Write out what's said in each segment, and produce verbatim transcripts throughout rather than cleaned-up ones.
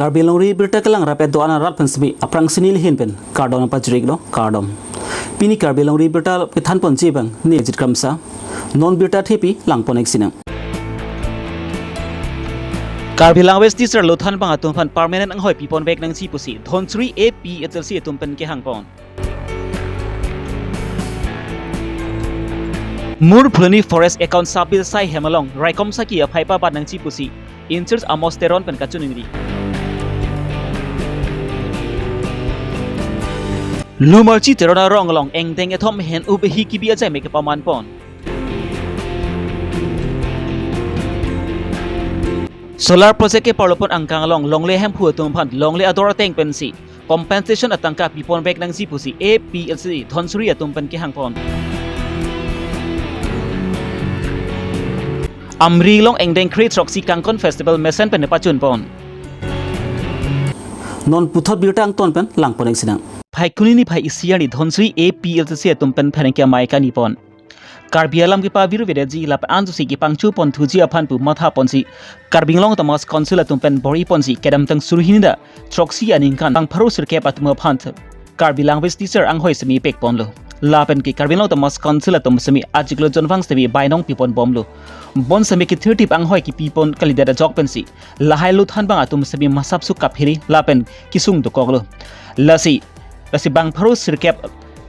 Karbi Longri Birta kelang rapet do-an arat pen semi aphrang sini lihin pen kardom pajiriklo, kardom. Pini Karbi Longri Birta kethan ponji abang ne Jit Kramsa. Non birta thepi langpon-ik sinang. Karbi language teacher lothan abang atum aphan permanent anghoi pipon vek nangji pusi Dhansiri A P H L C atum pen kehang pon. Mur Phuloni Forest Account Sub Bill sai hem along raikom saki aphai pabat nangji pusi in-charge Amos Teron pen kachiningri. Lumarchi Teron arong along engdeng ethom hen-up ahi kibi ajai me kepaman pon. Solar project keparlo pon angkang along longle hemphu atum aphan longle ador ateng pensi compensation atangka pipon vek nangji pusi A P H L C Dhansiri atum pen kehang pon. Amri along engdeng kre throksi Kangkon Festival mesen pen pachun pon. Non puthot birta angton pen langpon-ik sinang. Phaikuni niphai isi arni Dhansiri A P H L C atum pen pherangke amei kani pon. Karbi alam kepavirvedetji lapen anjosi kepangcho pon thuji aphan pu matha ponsi Karbi Anglong Autonomous Council atum pen bor-i ponsi kedamtang suri hini ra throksi aningkan bang pharo sirkep atum aphan Karbi language teacher anghoi semi pek ponlo. Lapen ke Karbi Anglong Autonomous Council atum semi achiklo jonvang semi bainong pipon bomlo. Bonsemi kethirthip anghoi kipipon kalidet ajok pensi lahai lothan abang atum semi masap su kaphere lapen kesung dokoklo. Lasi, lasi bang pharo sirkep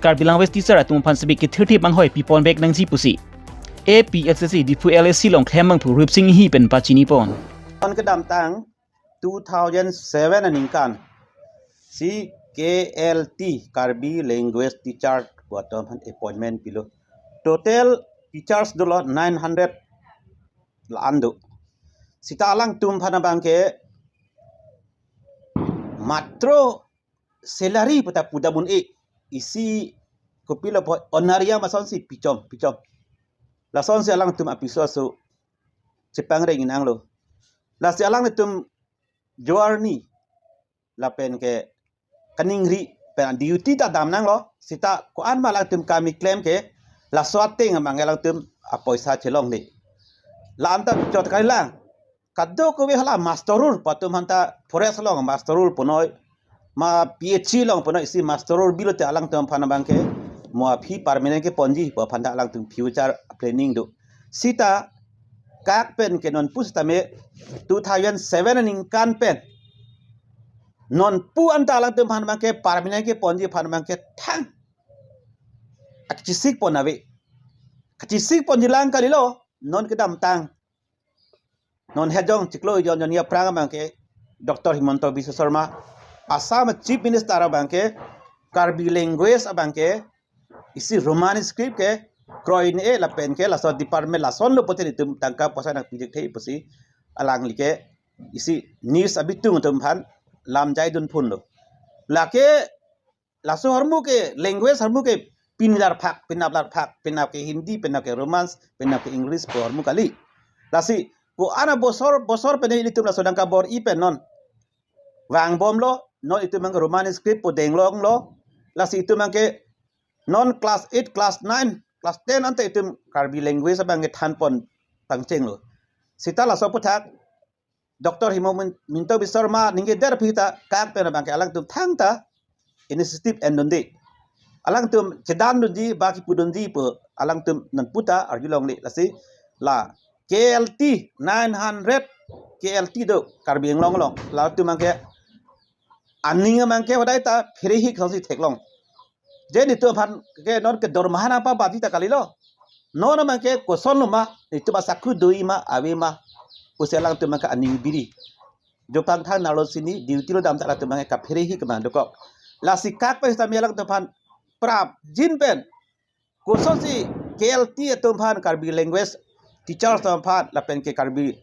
Karbi language teacher atum aphan semi kethirthip anghoi pipon vek nangji pusi A P H L C Diphu L A C along klembangphu Rupsing Enghi pen pachini pon. Non kedamtang two thousand seven aningkan si K L T, Karbi Language Teacher pu atum aphan appointment pilo. Total teachers dolo nine hundred la-an do. Sita alangtum aphan abang ke matro salary puta pudam un-e, isi kopilo po honorarium asonsi pichom, pichom. Lasonsi alangtum apiso aso chepangreng nanglo. Lasi alangtum journey lapen ke kaningri pen duty ta dam nanglo, sita ko-an ma alangtum kami klem ke laso ateng abang alangtum apoisa chelongle. La-an ta chot kali lang. Kadokave hala master rule pu atum aphanta forest along master rule punoi, ma P H C along punoi, isi master rule bilote alangtum aphan abang ke mo aphi permanent keponji pu aphanta alangtum future planning do. Sita kak pen ke nonpu sitame two thousand seven aningkan pen nonpu anta alangtum aphan abang ke permanent keponji aphan abang ke thang akchisik pon ave. Kachisik ponji lang kalilo, non kedamtang non hejong chiklo jon jon aphrang abang ke Doctor Himanta Biswa Sarma, Assam Chief Minister abang ke Karbi language abang ke isi Roman script ke kroi ne lapen ke laso department lason lo pote netum tangka poisa nangpijik the pusi alangli ke isi news abitung atum aphan lam jai dun phun lo. Lake laso ahormu ke language ahormu ke pinlar phak, pinaplar phak, pinap ke Hindi, pinap ke Romance, pinap ke English pu ahormu kali. Lasi ko-an abosor bosor pen ilitum laso tangka bor-i pen non vang bomlo, non itum abang Roman script pu denglonglo. Lasi itum abang ke non class eight, class nine, class ten anta itum Karbi language abang ke than pon pangchenglo. Sita laso aputhak Doctor Himanta Biswa Sarma ningke der pita kak pen abang ke alangtum thangta initiative endunde. Alangtum chedan dunji, baki pudunji pu alangtum nonputa arjulongle. Lasi la K L T nine hundred K L T do Karbi Anglong along. Latum abang ke aning abang ke hodai ta pherehik hongsi theklong. Je netum aphan ke non ke dormaha nangpabatji ta kalilo. Non abang ke kosonlo ma, netum asakhu do-i ma, ave ma, pusi alangtum abang ke aning biri. Jopang thang nalo sini, duty lo dam ta alangtum abang ke kapherehik abang dokok. Lasi kak pen sitame alangtum aphan prapjin pen kosonsi K L T atum aphan, Karbi language teachers atum aphan lapen ke Karbi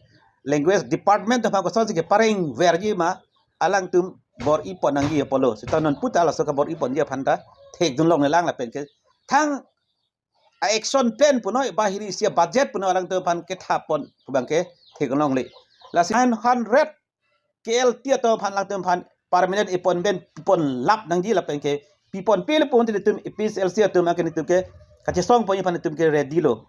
language department atum aphan kosonsi kepareng verji ma, alangtum bor-i pon nangji apotlo. Sita nonputa laso kabor-i ponji aphanta thekdunlongle lang lapen ke thang a-action plan punoi, bahiri isi budget punoi alangtum aphan kethap pon pu abang ke thekdunlongle. Lasi nine hundred K L T atum aphan alangtum aphan permanent appointment pipon lap nangji lapen ke pipon pele pon te netum A P H L C atum abang ke netum ke kachesong ponji aphan netum ke ready lo.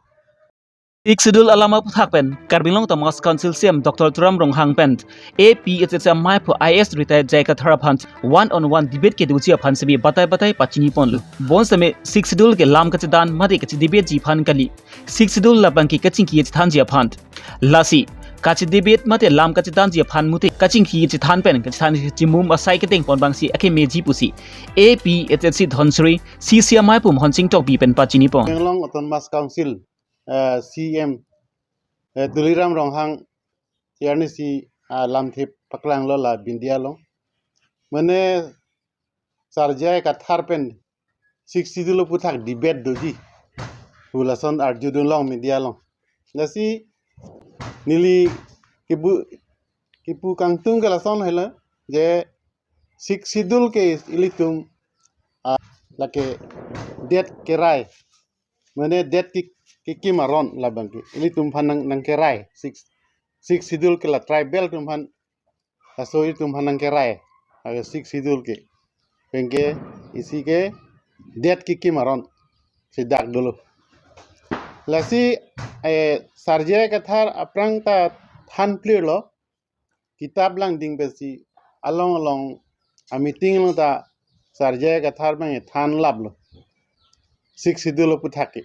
Sixth Schedule alam aputhak pen Karbi Anglong Autonomous Council C E M Doctor Tuliram Ronghang pen A P H L C amaiphu I A S retired J I Kathar aphan one on one debate kedoji aphan semi batai batai pachini ponlo. Bonsitame Sixth Schedule ke lam kachedan mate kachedebateji aphan kali, Sixth Schedule labang ke kachingki chethanji aphan. Lasi kachedebate mate lam kachedanji aphan mute kachingki chethan pen kachethan chimum asai kedeng pon abangsi akemeji pusi A P H L C Dhansiri C C amaiphu Mohon Sing Tokbi pen pachini pon. Karbi Anglong Autonomous Council, eh, C E M, eh, Tuliram Ronghang tiarni si, ah, lamthe paklanglo la media along. Mane Sar J I Kathar pen Sixth Schedule aputhak debate doji pu lason arjudunlong media along. Lasi neli kipu, kipu kangtung ke lason helo je Sixth Schedule ke ilitum, ah, lake det kerai. Mane det ki, kekim aron labang ke. Ilitum aphan nang, nangkerai. Sixth, Sixth Schedule ke la tribal atum aphan, laso ilitum aphan nangkerai. Aga Sixth Schedule ke. Penke isi ke det kekim aron si dak dolo. Lasi, eh, Sar J I Kathar aphrang ta than clear lo. Kitap langding pensi along along a meeting along ta Sar J I Kathar abang than laplo. Sixth Schedule aputhak ke.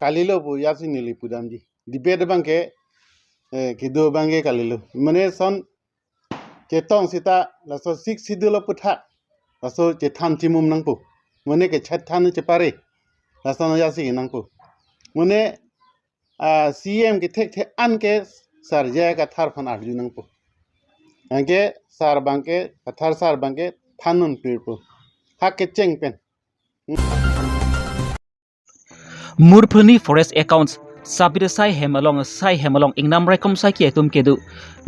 Kalilo pu jatsi neli pudamji. Debate abang ke, eh, kedo abang ke kalilo. Mane son chetong seta laso Sixth Schedule aputhak laso chethan chimum nangpo. Mane kechethan chepare. Lason jatsi nangpo. Mane, ah, C E M kethek the an ke Sar J I Kathar aphan arju nangpo. Anke Sar abang ke, Kathar Sar abang ke than non pirpo. Hak kecheng pen. Murphuloni Forest Account Sub-Beat asai hem along, asai hem along ingnam raikom saikhi atum kedo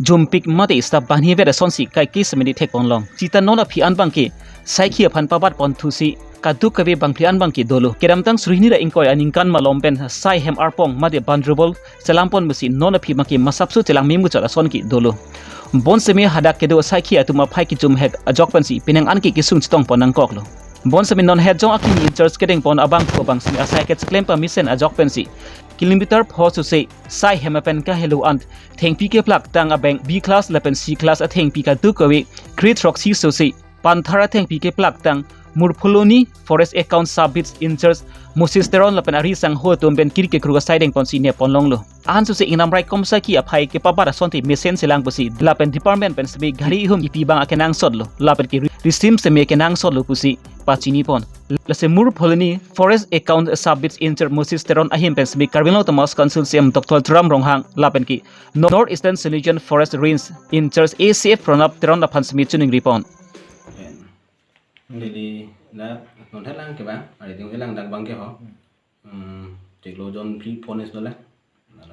jumpik mate staff banghini vet asonsi kaike semedi thek ponlong. Seta non aphi an abang ke saikhi aphan pabat ponthusi kadokave bangphli an abang ke dolo. Kedamtang suri hini ra ingkoi aningkan malom pen asai hem arpong mate bandrubol chelang pon pusi non aphi abang ke masapso chelang mim guchot ason ke dolo. Bonsitame hadak kedo saikhi atum aphai kejum hek ajok pensi penang an ke kesung chetong pon nangkoklo. Bonsitame non hetjong akimi in-charge kedeng pon abangphu abangsi asai kecheklem pamesen ajok pensi kilometer pho sose sai hem apen kahelo an thengpi keplak tang abeng B class lapen C class athengpi kadokave kre throksi sose panthar athengpi keplak tang Murphuloni Forest Account Sub-Beat in-charge Moses Teron lapen ari sangho atum pen kiri kekruk asai deng ponsi nep ponlonglo. Ahan sose ingnam raikom saikhi aphai kepabat asonte mesen chelang pusi lapen department pen semi gari ihum ipi abang akenangsotlo lapen ke risim semi akenangsotlo pusi pachini pon. Lasi Murphuloni Forest Account Sub-Beat in-charge Moses Teron ahin pen semi Karbi Anglong Autonomous Council C E M Doctor Tuliram Ronghang lapen ke North Eastern Silesian Forest Range in-charge A C F Pranab Teron aphan semi choningri pon. Neli la non helang ke bang, ari ding helang dak abang ke ho. Hmm, chiklo jon phli phonis dole. Nalo.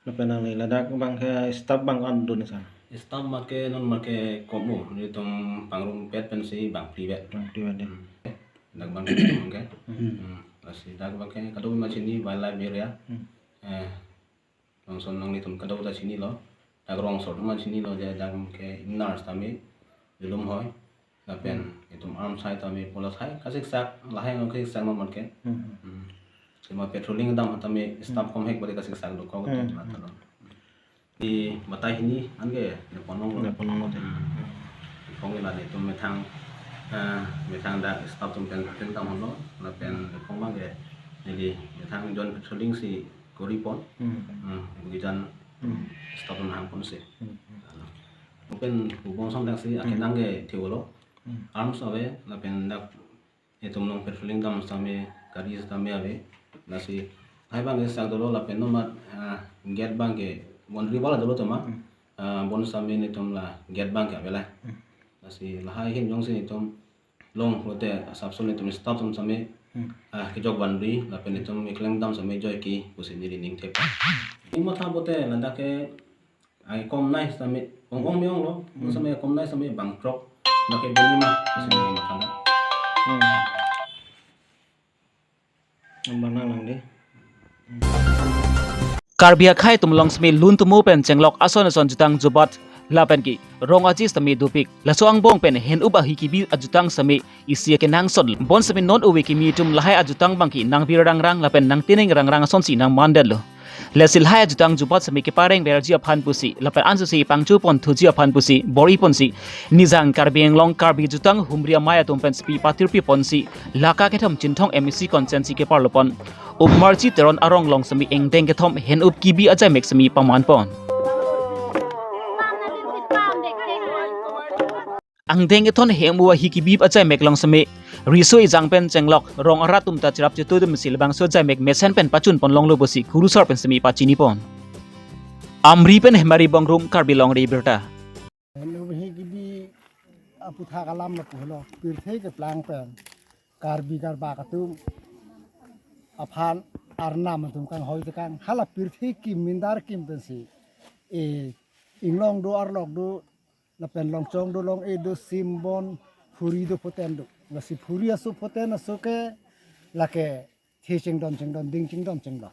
Lapen nangli ladak abang ke staff abang an dun san? Staff abang ke non abang ke kom o, nelitum pangrumpet pensi bangphli vet. Bangphli vet ya. Hmm. Dak abang ke kom ke. Hmm. Hmm. Lasi dak abang ke kadokave ma chini wildlife area. Hmm. Eh, Rongson nanglitum kadokave ta chinilo. Dak rongson ma chinilo je dak ke inner tame, jolom hoi. Lapen itum arm sai tame, pola sai kasiksak, lahai no kasiksak no man ke. Hmm. Hmm. Sima patrolling dam tame staff kom hek bade kasiksak dokok. Hmm. Mata lo. Di batai hini an ke ne ponong lo. Ne ponong lo de. Hmm. Phong la netum methang, eh, methang dak staff atum pen pen kam hono, lapen phong abang ke neli methang joint patrolling si kori pon. Hmm. Hmm, bugijan Hmm. staff atum hang ponsi. Hmm. Lapen bubong song dak si Hmm. akenang ke thiolo. Hmm. Arms ave, lapen dak itum long patrolling dam sitame, gari sitame ave. Lasi hai abang ke sak dolo lapen nomat, ah, gate abang ke boundary wall dolo tema. Hmm. Ah, bon sitame netum la gate abang ke ave la. Hmm. Lasi lahai ahin jongsi netum long pulote asapso netum staff atum sitame, Hmm. ah, kejok boundary, lapen netum keklem dam sitame joike pusi neli ning thep. Imatha pulote ladak ke ai kom nai sitame, ong ong me-ong lo, Hmm. sitame kom nai sitame bang throk, ladak ke beli ma, pusi neli matha na. Hmm. Abang nang lang de. Karbi akhei atum along sitame lun tumo pen chenglok ason ason jutang jubat Lapen ke rong aji sitame dopik. Laso angbong pen hen-up ahi kebi ajutang sitame isi akenangsot. Bonsitame non ove kimi atum lahai ajutang abangke nangvir rangrang lapen nangteneng rangrang asonsi nangmandetlo. Lasi lahai ajutang jubat sitame keparengverji aphan pusi lapen ansose pangchopon thuji aphan pusi bor-iponsi Nijang Karbi Anglong Karbi Jutang Humri Amei atum pen sitame patirpiponsi Laka kethom Chinthong M A C constituency keparlopon Upmarchi Teron arong along sitame angdeng kethom hen-up kebi ajaimek sitame pamanpon. Angdeng kethom hem-up ahi kebi ajaimek along sitame riso ejang pen chenglok rong arat atum ta cherap chetudumsi labangso ajaimek mesen pen pachunpon longlo pusi kurusar pen sitame pachinipon. Amri pen Hemari Bongrung, Karbi Longri Abirta. Hen-up ahi kebi aputhak alam lapulo, pirthe keplang pen Karbi Karbak atum aphan arnam atum kanghoi tekang, hala pirthe kim mindar kim pensi e inglong do, arlok do, lapen longchong do, long-e do, simbon, phuri do, photen do. Lasi phuri aso, photen aso ke lake the chingdon chingdon, ding chingdon chingdon.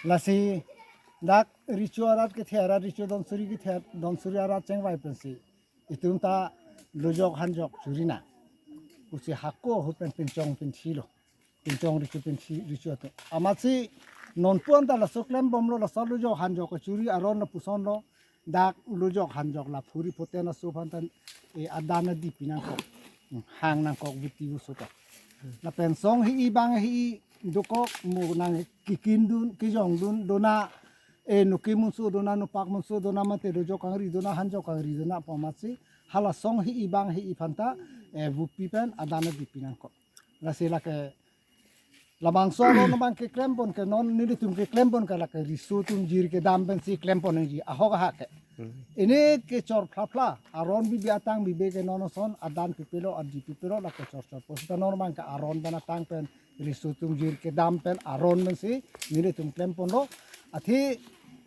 Lasi dak richo arat kethe arat, richo donsuri kethe donsuri arat chengvai pensi itum ta lojok hanjok churi nang pusi hako ahut pen pinchong pinthilo. Pinchong richo pinthi richo atum. Amatsi nonpu-an ta laso klembomlo, laso lojok hanjok kachuri aron lapuson lo. Dak lojok hanjok la phuri photen aso aphan ta e adan adi pinangkok. Hang nangkok buti usuka. Lapen song hi-i bang hi-i dokok mo nang kikindun, kijongdun, dona, e nuki munso dona, nupak munso dona, mate lojok kangri dona, hanjok kangri dona pu amatsi hala song hi-i bang hi-i aphan ta e vupi pen adan adi pinangkok. Lasi lake labangso aron abang keklempon ke non nelitum keklempon ke lake riso atum jir kedam pensi klempon nangji ahok ahak ke. Ini kechor phla phla, aron bibi atang bibi ke non ason adan pipilo, adi pipilo, lake chor chor. Pusita non abang ke aron pen atang pen riso atum jir kedam pen aron pensi nelitum klemponlo. Athe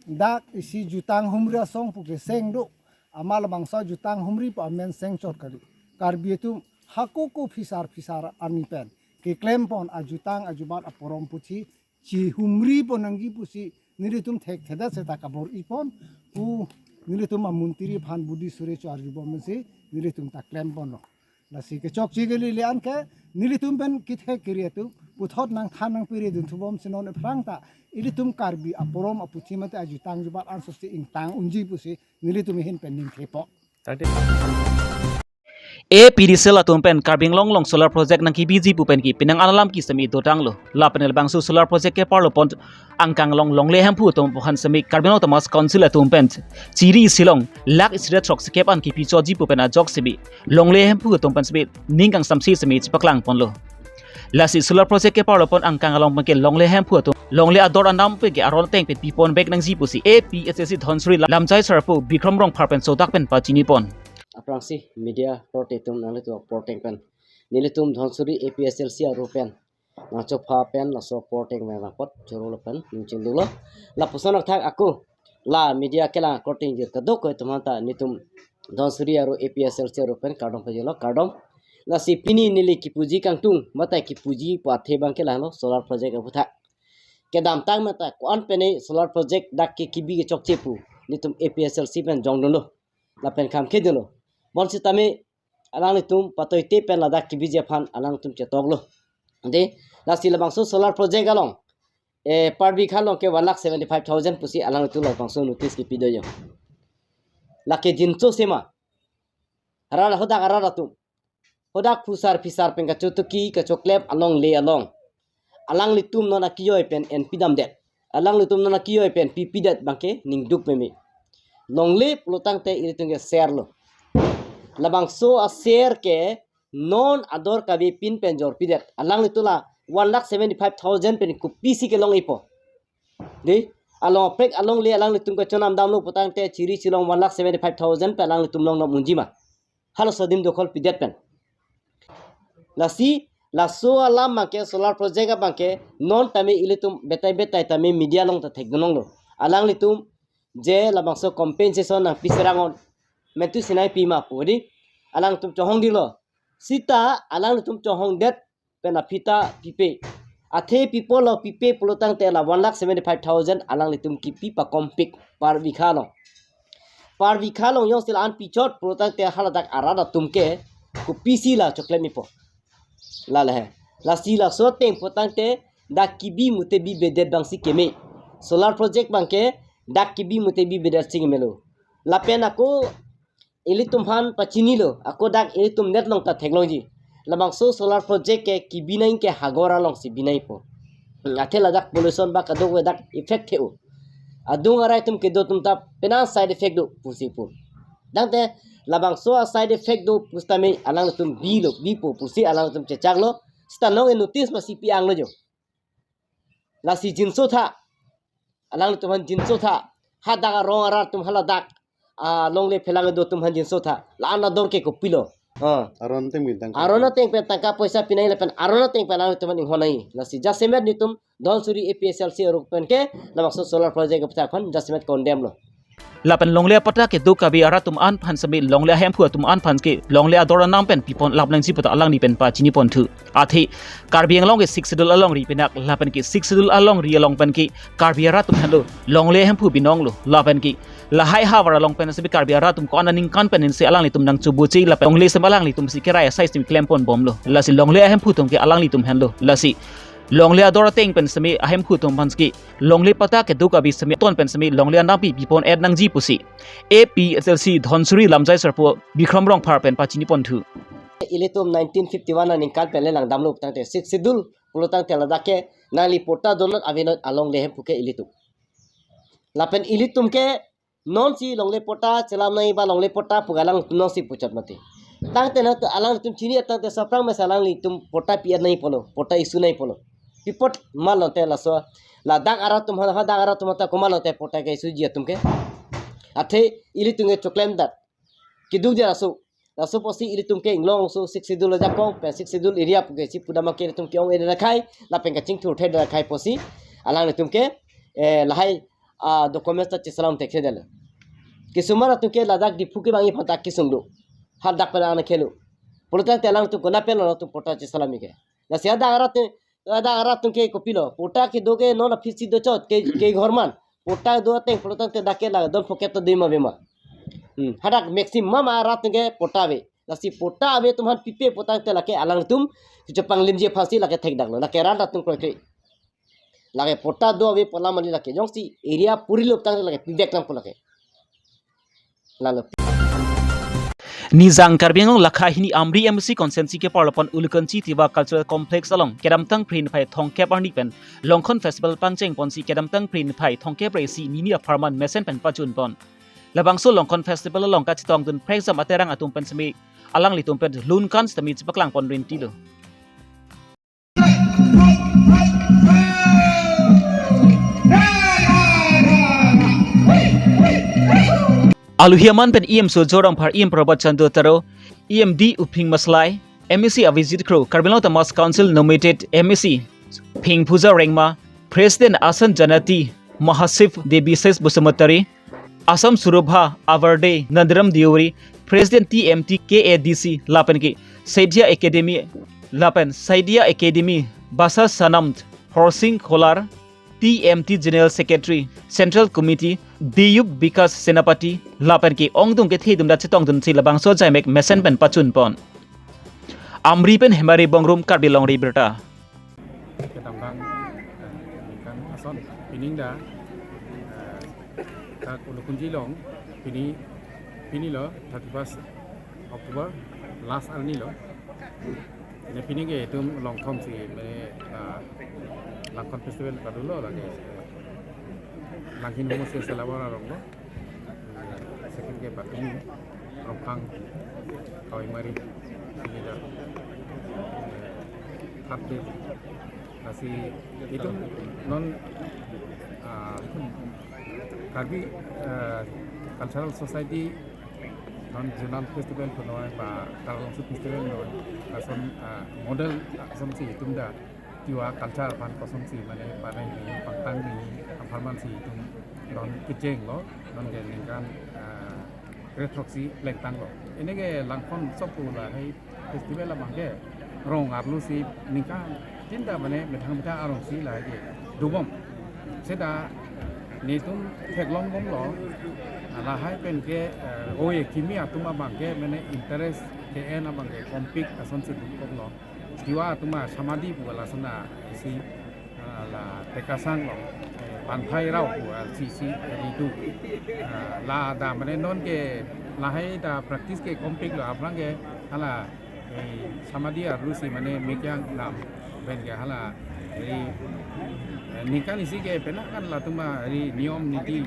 dak isi jutang humri asong pu keseng do. Amat labangso jutang humri pu amen seng chot kali. Karbi atum hako ko phisar phisar arni pen keklempon ajutang ajubat aporom puthi chihumripon nangji pusi nelitum thekthedet seta kabor-ipon pu nelitum amuntiri aphan budi suri cho arjubom si nelitum ta klemponlo. Lasi kechokche kali le-an ke nelitum pen kethek kiri atum puthot nangthan nangpiri dunthubomsi non aphrang ta ilitum Karbi aporom aputhi mate ajutang jubat ansose ingtang unji pusi nelitum ahin pen ningthepo. Tangte. A P D C L atum pen Karbi Anglong along solar project nangkebiji pu pen ke penang an alam ke sitame dotanglo. Lapen labangso solar project keparlopon angkang along longle hemphu atum aphan sitame Karbi Anglong Autonomous Council atum pen chiri silong lakh isi ra throk sekep an kepi choji pu pen ajok sitame longle hemphu atum pen sitame ning kangsamse sitame chepaklangponlo. Lasi solar project keparlopon angkang along pen ke longle hemphu atum longle ador anam pen ke aron ateng pen pipon bek nangji pusi A P H L C Dhansiri lamjai sarpo Bikram Rongphar pen sodak pen pachinipon. Aphrangsi media korte atum nanglitum korte pen nelitum Dhansiri A P H L C aru pen nangchopha pen laso korte pen apot choro lo pen ningchingduklo. Lapuson athak ako la media kelang korte jir kadokave atum aphanta nelitum Dhansiri aru A P H L C aru pen kardom pajirlo, kardom. Lasi pini neli kipuji kangtung mate kipuji pu athe abang ke lahelo solar project aputhak. Kedamtang mate ko-an pen solar project dak ke kebi kechokche pu nelitum A P H L C pen jongdunlo lapen kham khedunlo. Bonsitame alanglitum patoite pen ladak kebiji aphan alangtum chetoklo. Ante lasi labangso solar project along, eh, per bigha along ke one lakh seventy five thousand pusi alanglitum labangso notice kepi do yo. Lake jinso sema. Hadak hadak arat atum, hadak phusar phisar pen kachotoki kachoklep alongle along alanglitum non akijoi pen en pidamdet. Alanglitum non akijoi pen pipidet abang ke ningduk meme. Longle pulotangte ilitum ke share lo. Labangso a-share ke non ador kavepin pen jorpidet. Alanglitum la one lakh seventy five thousand pen kopisi kelong-ipo. Dei, along pek alongle alanglitum kachonam damlo pulotangte chiri chilong one lakh seventy five thousand pen alanglitum longdam unji ma. Halaso adim dokhol pidet pen. Lasi, laso alam abang ke solar project abang ke non tame ilitum betai betai tame media along ta thekdunlonglo. Alanglitum je labangso compensation nangpi serang on. Mentu sinai pi ma pu dei. Alangtum chohong dilo. Sita alanglitum chohongdet pen aphi ta pipe. Athe pipo lo pipe pulotangte la one lakh seventy five thousand alanglitum kipi pakompik per bigha lo. per bigha along jongsi la-an pichot pulotangte haladak arat atum ke kopisi la choklem-ipo. Lale he. Lasi laso ateng pulotangte dak kebi mute bibedet abangsi keme. Solar project abangke dak kebi mute bibedet si kemelo. Lapen ako ilitum aphan pachinilo, ako dak ilitum net along ta theklongji. Labangso solar project ke kebi nangji ke hagor alongsi bi nangjipo. Hmm, athe ladak pollution ba kadokave dak effect the-o. Adung arai atum kedo atum ta penang side effect do pusi pu. Tangte labangso a-side effect do pusitame alanglitum bilo, bipo pusi alanglitum chechaklo. Seta nonke notice masi pi-anglo jo. Lasi jinsotha. Alanglitum aphan jinsotha. Hadak arong arat atum haladak, ah, longle phelang do atum aphan jinsotha. La-an ador ke kopilo. Ah. Aron ateng bintang. Aron ateng pen tangka poisa pi nangji lapen aron ateng pen alanglitum aphan inghon nangji. Lasi jasemet nelitum Dhansiri A P H L C arong pen ke labangso solar project aphuthak aphan jasemet condemn lo. Lapen longle apatta kedo Karbi arat atum an aphan sitame longle ahemphu atum an aphan ke longle ador anam pen pipon lap nangji puta alangli pen pachiniponthu. Athe Karbi Anglong ke Sixth Schedule alongri penak lapen ke Sixth Schedule alongri along pen ke Karbi arat atum henlo longle ahemphu binong lo lapen ke lahai havar along pen sitame Karbi arat atum ko-an aningkan pen si alanglitum nangchobuche lapen longle sitame alanglitum si kerai asai sitame klemponbomlo. Lasi longle ahemphu atum ke alanglitum henlo. Lasi longle ador ateng pen sitame ahemphu atum aphan ke longle patta kedo Karbi sitame ton pen sitame longle anam pi pipon-et nangji pusi A P H L C Dhansiri lamjai sarpo Bikram Rongphar pen pachiniponthu. Ilitum nineteen fifty-one aningkan pen le langdamlo tangte Sixth Schedule pulotangte ladak ke nangli patta donot avenot alongle ahemphu ke ilitum. Lapen ilitum ke nonsi longle patta chelam nangji ba longle patta pu ke alanglitum nonsi puchot mati. Tangte nangtum alangtum chini tangte saprang mesa alanglitum patta pi-et nangji pulo, patta issue nangji pulo. Pi apot ma lote laso ladak arat atum ha, hadak arat atum ta komat lote patta ke-issueji atum ke. Athe ilitum ke choklemdet. Keduk dia laso. Laso pusi ilitum ke inglong so Sixth Schedule ajakong pen Sixth Schedule area pu ke si pudam ke ilitum ke-ong-edet akhai lapen kachingthur thedet akhai pusi alanglitum ke, eh, lahai, ah, documents ta chesalam thekthedetlo. Kisumar atum ke ladak Diphu kevangji aphan ta kesung do. Hadak pen an khelo. Pulotangte alangtum konat pen lo atum patta chesalamji ke. Lasi hadak arat atum, hadak arat atum ke kopilo. Patta kedo ke non aphi si dochot ke, ke ghorman. Patta do ateng pulotangte dak ke la don pocket ta dima bima. Hmm, hadak maximum arat atum ke patta ave. Lasi patta ave atum aphan pipe pulotangte lake alangtum kachepanglimji aphansi lake thekdaklo. Lake rat atum kroikre. Lake patta do ave pu alam kali lake. Jongsi area puri lop tangte lake pivek nangpo lake. Lalo. Nijang Karbi Anglong lakha hini Amri M A C constituency keparlo pon Ulukanchi Tiwa Cultural Complex along kedamtang Phre niphai thomkep arni pen Longkhon Festival pangchengponsi kedamtang Phre niphai thomkep ra isi nini apharman mesen pen pachunpon. Labangso Longkhon Festival along kachetongdun prekjam aterang atum pen sitame alanglitum pen lun kan sitame chepaklangpon rintilo. Alohi aman pen E M Surjya Rongphar, E M Prabhat Chandra Taro, E M D Uphing Maslai, M A C Abhijit Kro, Karbi Anglong Autonomous Council nominated M A C Phingphuja Rengma, President Asan Janati Mahasip Devi Ses Basumatary, Assam Surabha Awarde Nandaram Deuri, President T M T K A D C lapen ke Sainya Academy lapen Sainya Academy Basa Sanam Horsing Kholar, T M T General Secretary Central Committee Diyup Bikas Senapati lapen ke ongdung kethedun ta chetongdunsi labangso ajaimek mesen pen pachunpon. Amri pen Hemari Bongrung, Karbi Longri Birta. Kedamtang, eh, ningkan ason pining dak, eh, dak Ulukunchi along pini, pini lo thirty-first October last arni lo. Ini pini ke itum longthom si mane, eh, Longkhon Festival kadokave lo lake. Langhin homo si selawan arong lo. Second ke Batumi, Rongkhang, Kawimari, Silida, Third ke, lasi itum non, ah, Karbi, ah, Cultural Society non Zonal Festival punoi ba Karbi Festival punoi, lason, ah, model, ah, asonsi itum dak Tiwa culture aphan kosonsi mane panangji, pangtangji apharman si itum non kecheng lo, non ke ningkan, ah, krethrok si plengtang lo. Ini ke Longkhon sok pu lahai festival abang ke rong arlo si ningkan tin ta mane methang methang arong si lahai ke dobom. Seta Netum theklongbomlo, lahai pen ke, eh, oi kimi atum abang ke, mane interest ke-en abang ke compete asonsi dukbomlo. Tiwa atum a Samadi pu lason a isi, ah, la Tekasang along, eh, Panphai Rao pu a C C ri tu. Ah, la da mane non ke lahai ta practice ke compete lo, aphrang ke hala, eh, Samadi arlo si mane mekyang nam pen ke hala, eh, eh, ningkan isi ke penang kan latum a ri niyom niti,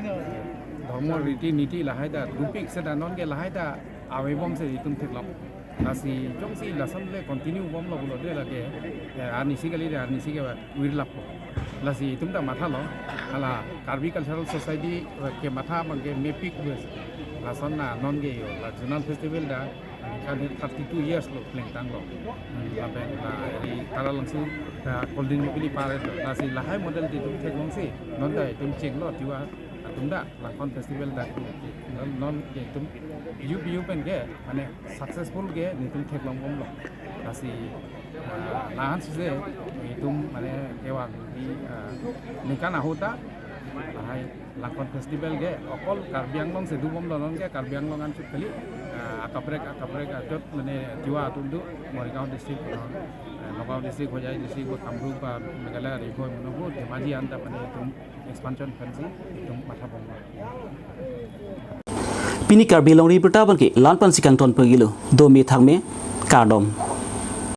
dhormo riti niti lahai ta dopik seta non ke lahai ta avebomsi itum theklong. Lasi jongsi lason le continue bomlo pulote lake, eh, arnisi kali de arnisi ke virlappo. Lasi itum ta mathalo, hala Karbi Cultural Society, eh, kematha abang ke mepik bes. Lason na non ke yo, la zonal festival ta, kan thirty-two years lo plengtanglo. Hmm, lapen la ri Taralangso ta Golden Jubilee pare lo. Lasi lahai model ta itum theklongsi, non ta itum chenglo, tiwa atum ta Langkon Festival ta non, non ke itum U P U pen ke, mane successful ke netum theklongbomlo. Lasi, ah, lahan suse netum mane kevang di, ah, ningkan ahut ta lahai Langkon Festival ke okol Karbi Anglong si dubomlo, non ke Karbi Anglong anchot kali, ah, akaprek akaprek achot mane tiwa atum do, Morigaon district, ah, Nagaon district, Hojai district, ba Kamrup, ba Meghalaya, Ri-Bhoi, Manipur, Dhemaji anta mane itum expansion pensi itum mathapon. Pini Karbi Longri Abirta abang ke la-an pensi kangton pagilo, dome thakme, kardom.